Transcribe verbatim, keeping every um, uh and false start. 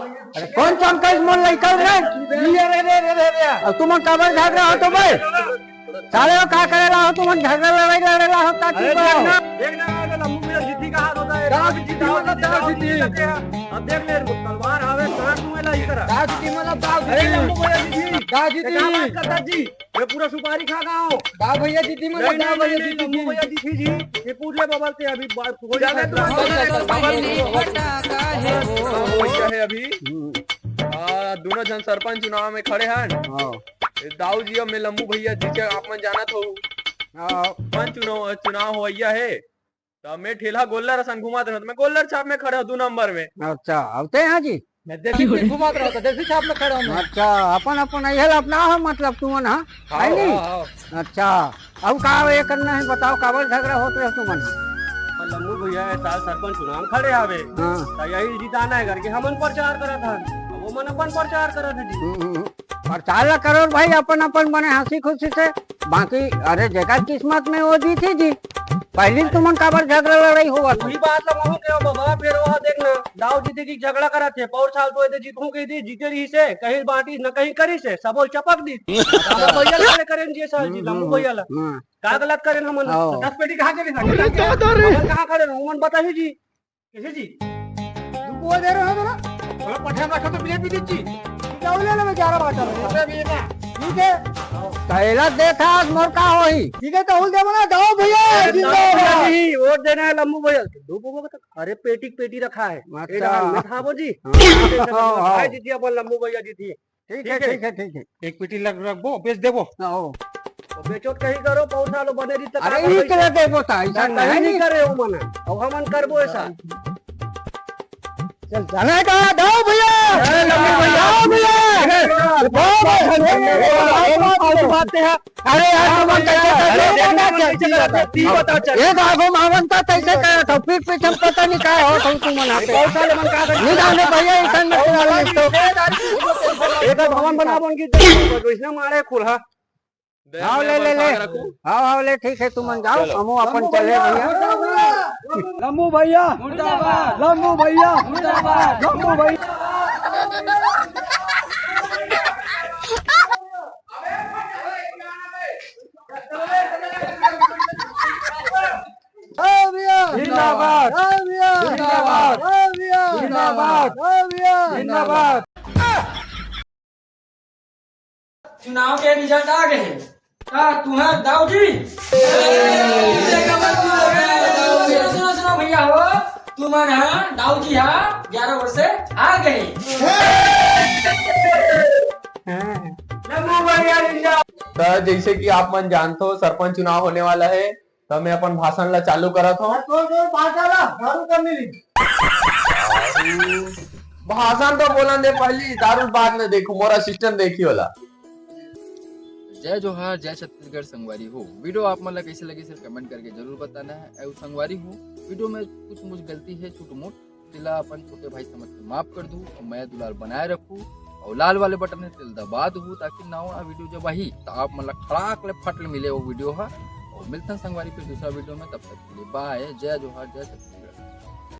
अरे कौन चमकाइस मोर लइका रे? अरे, अरे, अरे, अरे, अरे। अब तुमन काबर झगड़ा हो तो बे? साले हो, का करेला हो तुमन? झगड़ा लड़ाई लड़ेला हो का? अरे, चुप रहो। देखना, देखना, अरे, लंबू भैया जीती का हाथ होता है। दाव जीती मतलब दाव जीती। अब देख ले, तलवार आवे, काट दूंगा इला इस तरह। दाव जीती मतलब दाव अरे, जीती। लंबू भैया जीती। दाव जीती। ये क्या बात करता जी? ये पूरा सुपारी खा गया हो। दाव भैया जीती मतलब नहीं, दाव नहीं, भैया नहीं, जीती लंबू जी। भैया जीती जी। ये पूछ ले बबल से अभी बात, कोई ज्यादा फैसला तुम्हारा नहीं। बबल नहीं फटा का है वो। भैया है अभी। हम्म। आ, दोनों जन सरपंच चुनाव में खड़े हैं। हाँ। ये दाऊ जी और मैं लंबू भैया जी के आप मन जानत हो। हाँ। सरपंच चुनाव, चुनाव होइया है। तो मैं ठेला गोल्लर असन घुमात रहत, मैं गोल्लर छाप में खड़े हूँ दो नंबर में। अच्छा, अब ते हाँ जी। मैं देसी चीज घुमात रहता, देसी छाप में खड़ा हूँ मैं। अच्छा, अपन, अपन यही अपना हो, मतलब तुमन हाँ, हाँ, है नहीं? हाँ, हाँ। अच्छा, अब का ये करना है बताओ, काबर झगड़ा होत रहे तुमन? लंबू भैया ये साल सरपंच चुनाव में खड़े हवे। हाँ। तो यही जिताना है करके हमन प्रचार करत हन। अब वो मन अपन प्रचार करत है जी। हम्म, हम्म। प्रचार ला करो भाई, अपन अपन बने हंसी खुशी से। बाकी अरे जेकर किस्मत में वो जीती जी, पहली तुमन काबर झगड़ा लड़ाई होवत हो? वही बात ला महूं के बाबा, फिर वहाँ देखना, दाऊ जीती जी झगड़ा करत है, पौर साल तो एदे जीतहूं कही दी, जीते रही से, कहीं बांटी न कहीं करी से, सबो चपक दी। अब भैया ला खड़े करें जी साल जी, हम्म, लंबू हम्म, भैया ला। हम्म। का गलत करें हमन? हाँ। दस पेटी कहाँ चली था? अरे, क्या बता रहे? हमन कहाँ खड़े? हमन बताही जी। कैसे जी? रुको, दे रहे हो बोला? बोला, पठान रखो तो बिना पीते जी। ठीक है, उले ले, मैं ग्यारह बार चल रहा हूँ। अरे, भी ना। ठीक है। कैला देखा, आज मोर का होही? ठीक है, तो उल दे बोला, दाऊ भैया, अरे, जिंदाबाद। दाऊ भैया जी, वोट देना है लंबू भैया। दो बोबो का तो, अरे, पेटी, पेटी रखा है। अच्छा। ये रहा, मैं खाबो जी। हाँ। हाँ, हाँ। भाई जी, जी, अपन लंबू भैया जी थी। ठीक है, ठीक है। ठीक है, ठीक है। एक पेटी लग रखबो, बेच देबो। हाँ, हो। तो बेचो कहीं करो, पौधा लो बने रही तो अरे, काम ई होई। करे देबो ता, ऐसा ना, नहीं, नहीं नहीं। करे हो मना। अब हमन करबो ऐसा। चल, जाने का, दाऊ भैया। अरे, लंबू भैया। दाऊ भैया। अरे, बहुत, बहुत, बहुत, बहुत, बहुत, बहुत, बहुत, बहुत, बहुत, अरे यार, तुमन कैसे अरे, करते हो? देखो, कैसे करते हो? ठीक बता, चल। ये तो आगो मावन का कैसे करत हो? पीठ पीछे हम पता नहीं का हो तुम, तुमन आते। बहुत सारे मन का करते नहीं जाने भैया, इसन में तुम्हारा लिख तो। एक भवन बनावन की तो इसने मारे खुला। आओ, ले, ले, ले। रखू। आओ, आओ, ले, ठीक है, तुमन जाओ, चलो। हमो अपन चले भैया। लंबू भैया मुर्दाबाद। लंबू भैया मुर्दाबाद। लंबू भैया। जय भैया। जिंदाबाद। जय भैया। जिंदाबाद। जय भैया। जिंदाबाद। जय भैया। जिंदाबाद। चुनाव के रिजल्ट आ गए हे। का तुहर दाऊ जी? सुनो, सुनो, सुनो भैया हो, तुमन हा दाऊ जी हा ग्यारह वोट से हार गए। तो जैसे कि आप मन जानते हो, सरपंच चुनाव होने वाला है, तो मैं अपन भाषण ला चालू करत हूँ। भाषण तो बोलन दे पहली, दारू बाद में देखू, मोर असिस्टेंट देखी वाला। जय जोहार, जय छत्तीसगढ़ संगवारी हो। वीडियो आप मन ला कैसे लगी, सिर्फ कमेंट करके जरूर बताना है। अउ संगवारी हो, वीडियो में कुछ मुझ गलती है, छोट मोट, तेला अपन छोटे भाई समझ के माफ कर दू और मया दुलार बनाए रखू और लाल वाले बटन है तेल दबा दू, ताकि नवा वीडियो जब आही तो आप मन ला खड़ाक ले फट ले मिले वो वीडियो हा। और मिलथन संगवारी फिर दूसरा वीडियो में, तब तक के लिए बाय, जय जोहार, जय छत्तीसगढ़।